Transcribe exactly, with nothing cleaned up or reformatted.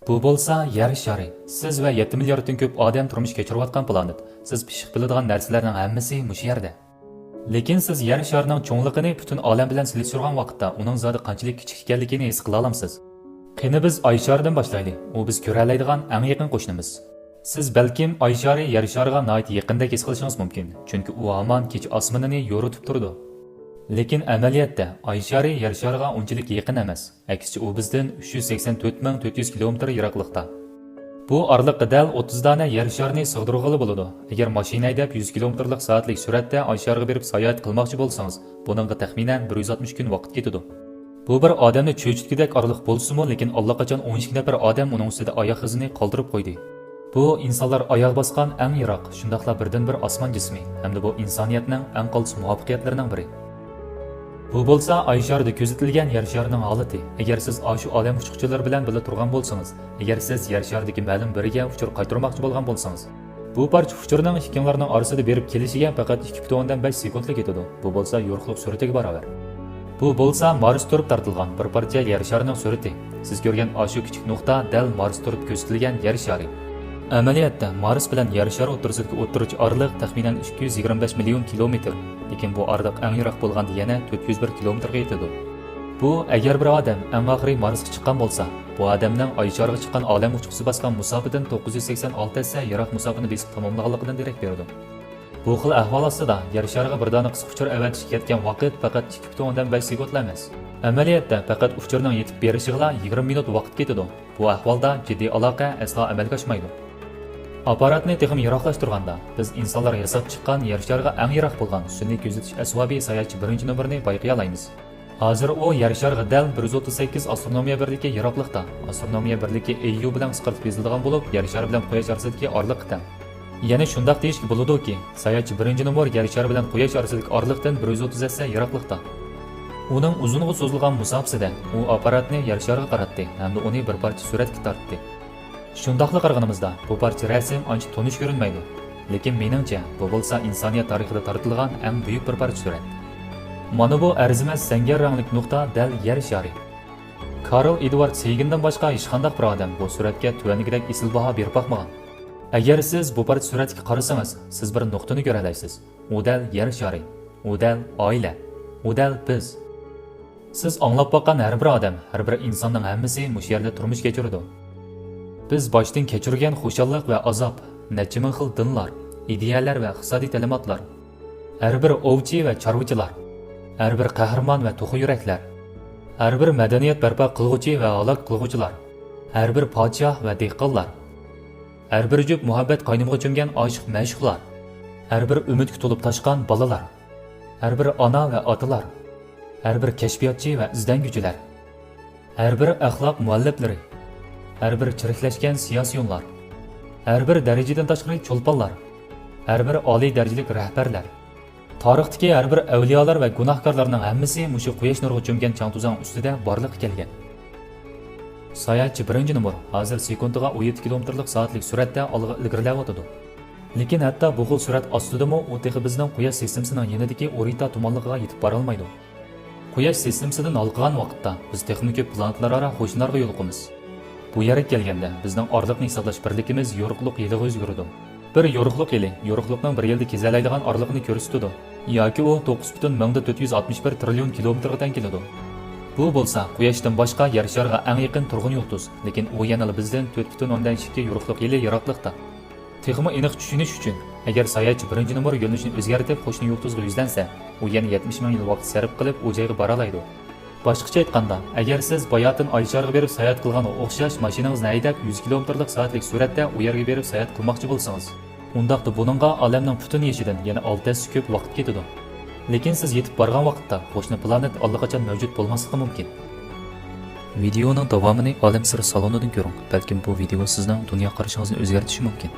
بۇ بولسا يەر شارى. سىز ۋە يەتتە مىلياردتىن كۆپ ئادەم تۇرمۇش كەچۈرۈۋاتقان پلانېت. سىز پىششىق بىلىدىغان نەرسىلەرنىڭ ھەممىسى مۇشۇ يەردە. لېكىن سىز يەر شارىنىڭ چوڭلۇقىنى پۈتۈن ئالەم بىلەن سېلىشتۇرغان ۋاقىتتا ئۇنىڭ زادى قانچىلىك كىچىك ئىكەنلىكىنى ھېس قىلالامسىز؟ قېنى بىز ئاي شارىدىن باشلايلى. ئۇ بىز كۆرەلەيدىغان ئەڭ يېقىن قوشنىمىز. سىز بەلكىم ئاي شارى يەر شارىغا ناھايىتى يېقىندەك ھېس قىلىشىڭىز مۇمكىن، چۈنكى ئۇ ھامان كېچە ئاسمىنىنى يورۇتۇپ تۇرىدۇ. لېكىن ئەمەلىيەتتە ئاي شارى يەر شارىغا ئۇنچىلىك يېقىن ئەمەس. ئەكسىچە، ئۇ بىزدىن ئۈچ يۈز سەكسەن تۆت مىڭ تۆت يۈز كىلومېتىر يىراقلىقتا. بۇ ئارىلىققا دەل ئوتتۇز دانە يەر شارىنى سىغدۇرغىلى بولىدۇ. ئەگەر ماشىنا ھەيدەپ يۈز كىلومېتىرلىق سائەتلىك سۈرئەتتە ئاي شارىغا بېرىپ ساياھەت قىلماقچى بولسىڭىز، بۇنىڭغا تەخمىنەن بىر يۈز ئاتمىش كۈن ۋاقىت كېتىدۇ. بۇ بىر ئادەمنى چۆچۈتكۈدەك ئارىلىق بولسىمۇ، لېكىن ئاللىقاچان ئون ئىككى نەپەر ئادەم ئۇنىڭ ئۈستىدە ئاياق ئىزىنى قالدۇرۇپ قويدى. بۇ ئىنسانلار ئاياغ باسقان ئەڭ يىراق، شۇنداقلا بىردىنبىر ئاسمان جىسمى ھەمدە بۇ ئىنسانىيەتنىڭ ئەڭ قالتىس مۇۋەپپەقىيەتلىرىنىڭ بىرى. بۇ بولسا ئاي شارىدا كۆزىتىلگەن يەر شارىنىڭ ھالىتى. ئەگەر سىز ئاشۇ ئالەم ئۇچقۇچىلىرى بىلەن بىللە تۇرغان بولسىڭىز، ئەگەر سىز يەر شارىدىكى مەلۇم بىرىگە ئۇچۇر قايتۇرماقچى بولغان بولسىڭىز، بۇ پارچە ئۇچۇرنىڭ ئىككىڭلارنىڭ ئارىسىدا بېرىپ كېلىشىگە پەقەت ئىككى پۈتۈن ئوندىن بەش سېكۇنتلا كېتىدۇ. بۇ بولسا يورۇقلۇق سۈرئىتىگە باراۋەر. بۇ بولسا مارس تۇرۇپ تارتىلغان بىر پارچە يەر شارىنىڭ سۈرىتى. سىز كۆرگەن ئاشۇ كىچىك نۇقتا دەل مارس تۇرۇپ كۆزىتىلگەن يەر شارى. ئەمەلىيەتتە، مارس بىلەن يەر شارى ئوتتۇرىسىدىكى ئوتتۇرىچە ئارىلىق تەخمىنەن ئىككى يۈز يىگىرمە بەش مىليون كىلومېتىر، لېكىن بۇ ئارىلىق ئەڭ يىراق بولغاندا يەنە تۆت يۈز بىر كىلومېتىرغا يېتىدۇ. بۇ، ئەگەر بىر ئادەم ئەڭ ئاخىرى مارسقا چىققان بولسا، بۇ ئادەمنىڭ ئاي شارىغا چىققان ئالەم ئۇچقۇسى باسقان مۇساپىدىن توققۇز يۈز سەكسەن ئالتە ھەسسە يىراق مۇساپىنى بېسىپ تاماملىغانلىقىدىن دېرەك بېرىدۇ. بۇ خىل ئەھۋال ئاستىدا يەر شارىغا بىر دانە قىسقا ئۇچۇر ئەۋەتىشكە كەتكەن ۋاقىت پەقەت ئىككى پۈتۈن ئوندىن بەش سېكۇنتلا ئەمەس. ئەمەلىيەتتە پەقەت ئۇچۇرنىڭ يېتىپ بېرىشىغىلا يىگىرمە مىنۇت ۋاقىت كېتىدۇ. بۇ ئەھۋالدا جىددىي ئالاقە ئەسلا ئەمەلگە ئاشمايدۇ. ئاپپاراتنى تېخىمۇ يىراقلاشتۇرغاندا، بىز ئىنسانلار ياساپ چىققان يەر شارىغا ئەڭ يىراق بولغان سۈنئىي كۆزىتىش ئەسۋابى ساياھەتچى بىرىنچى نومۇرىنى بايقىيالايمىز. ھازىر ئۇ يەر شارىغا دەل بىر يۈز ئوتتۇز سەككىز ئاسترونومىيە بىرلىكى يىراقلىقتا. ئاسترونومىيە بىرلىكى ئېييۇ بىلەن قىسقارتىپ يېزىلىدىغان بولۇپ، يەر شارى بىلەن قۇياش ئارىسىدىكى ئارىلىققا تەڭ. يەنە شۇنداق دېيىشكە بولىدۇكى، ساياھەتچى بىرىنچى نومۇر يەر شارى بىلەن قۇياش ئارىسىدىكى ئارىلىقتىن بىر يۈز ئوتتۇز ھەسسە يىراقلىقتا. ئۇنىڭ ئۇزۇنغا سوزۇلغان مۇساپىسىدە ئۇ ئاپپاراتنى يەر شارىغا قاراتتى ھەمدە ئۇنى بىر پارچە سۈرەتكە تارتتى. شۇنداقلا قارىغىنىمىزدا، بۇ پارچە رەسىم ئانچە تونۇش كۆرۈنمەيدۇ. لېكىن مېنىڭچە، بۇ بولسا ئىنسانىيەت تارىخىدا تارتىلغان ئەڭ بۈيۈك بىر پارچە سۈرەت. مانا بۇ ئەرزىمەس زەڭگەر رەڭلىك نۇقتا دەل يەر شارى. كارل ئېدۋارد سېيگىندىن باشقا ھېچقانداق بىر ئادەم بۇ سۈرەتكە تۆۋەندىكىدەك ئېسىل باھا بېرىپ باقمىغان. ئەگەر سىز بۇ پارچە سۈرەتكە قارىسىڭىز، سىز بىر نۇقتىنى كۆرەلەيسىز. ئۇ دەل يەر شارى. ئۇ دەل ئائىلە. ئۇ دەل بىز. سىز ئاڭلاپ باققان ھەر بىر ئادەم، ھەر بىر ئىنساننىڭ ھەممىسى مۇشۇ يەردە تۇرمۇش كەچۈرىدۇ. بىز باشتىن كەچۈرگەن خۇشاللىق ۋە ئازاب، نەچچە مىڭ خىل دىنلار، ئىدىيەلەر ۋە ئىقتىسادىي تەلىماتلار، ھەر بىر ئوۋچى ۋە چارۋىچىلار، ھەر بىر قەھرىمان ۋە توخۇ يۈرەكلەر، ھەر بىر مەدەنىيەت بەرپا قىلغۇچى ۋە ھالاك قىلغۇچىلار، ھەر بىر پادىشاھ ۋە دېھقانلار، ھەر بىر جۈپ مۇھەببەت قاينىمىغا چۆمگەن ئاشىق مەشۇقلار، ھەر بىر ئۈمىدكە تولۇپ تاشقان بالىلار، ھەر بىر ئانا ۋە ئاتىلار، ھەر بىر كەشپىياتچى ۋە ئىزدەنگۈچىلەر، ھەر بىر ئەخلاق مۇئەللىپلىرى، ھەر بىر چىرىكلەشكەن سىياسىيونلار، ھەر بىر دەرىجىدىن تاشقىرى چولپانلار، ھەر بىر ئالىي دەرىجىلىك رەھبەرلەر، تارىختىكى ھەر بىر ئەۋلىيالار ۋە گۇناھكارلارنىڭ ھەممىسى مۇشۇ قۇياش نۇرىغا چۆمگەن چاڭ-توزان ئۈستىدە بارلىققا كەلگەن. ساياھەتچى بىرىنچى نومۇر ھازىر سېكۇنتىغا ئون يەتتە كىلومېتىرلىق سائەتلىك سۈرئەتتە ئالغا ئىلگىرىلەۋاتىدۇ. لېكىن ھەتتا بۇ خىل سۈرئەت ئاستىدىمۇ ئۇ تېخى بىزنىڭ قۇياش سىستېمىسىنىڭ يېنىدىكى ئورىتا تۇمانلىقىغا يېتىپ بارالمايدۇ. قۇياش سىستېمىسىدىن ھالقىغان ۋاقىتتا، بىز تېخىمۇ كۆپ پلانېتلار ئارا قوشنىلارغا يولۇقىمىز. بۇ يەرگە كەلگەندە، بىزنىڭ ئارىلىقنى ھېسابلاش بىرلىكىمىز يورۇقلۇق يىلىغا ئۆزگىرىدۇ. بىر يورۇقلۇق يىلى يورۇقلۇقنىڭ بىر يىلدا كېزەلەيدىغان ئارىلىقىنى كۆرسىتىدۇ. ياكى ئۇ توققۇز پۈتۈن مىڭدا تۆت يۈز ئاتمىش بىر تىرىليون كىلومېتىرغا تەڭ كېلىدۇ. بۇ بولسا قۇياشتىن باشقا يەر شارىغا ئەڭ يېقىن تۇرغۇن يۇلتۇز، لېكىن ئۇ يەنىلا بىزدىن تۆت پۈتۈن ئوندىن ئىككى يورۇقلۇق يىلى يىراقلىقتا. تېخىمۇ ئېنىق چۈشىنىش ئۈچۈن، ئەگەر ساياھەتچى بىرىنچى نومۇر يۆنىلىشىنى ئۆزگەرتىپ، قوشنا يۇلتۇزغا يۈزلەنسە، ئۇ يەنە يەتمىش مىڭ يىل ۋاقىت سەرپ قىلىپ، ئۇ جايغا بارالايدۇ. باشقىچە ئېيتقاندا، ئەگەر سىز باياتىن ئاي شارىغا بېرىپ ساياھەت قىلغانغا ئوخشاش ماشىنىڭىزنى ھەيدەپ، يۈز كىلومېتىرلىق سائەتلىك سۈرئەتتە ئۇ يەرگە بېرىپ ساياھەت قىلماقچى بولسىڭىز، ئۇنداقتا بۇنىڭغا ئالەمنىڭ پۈتۈن يېشىدىن يەنە ئالتە ھەسسە كۆپ ۋاقىت كېتىدۇ. لېكىن سىز يېتىپ بارغان ۋاقىتتا قوشنا پلانېت ئاللىقاچان مەۋجۇت بولماسلىقى مۇمكىن. ۋىدېئونىڭ داۋامىنى ئالەم سىرى سالونىدىن كۆرۈڭ، بەلكىم بۇ ۋىدېئو سىزنىڭ دۇنيا قارىشىڭىزنى ئۆزگەرتىشى مۇمكىن.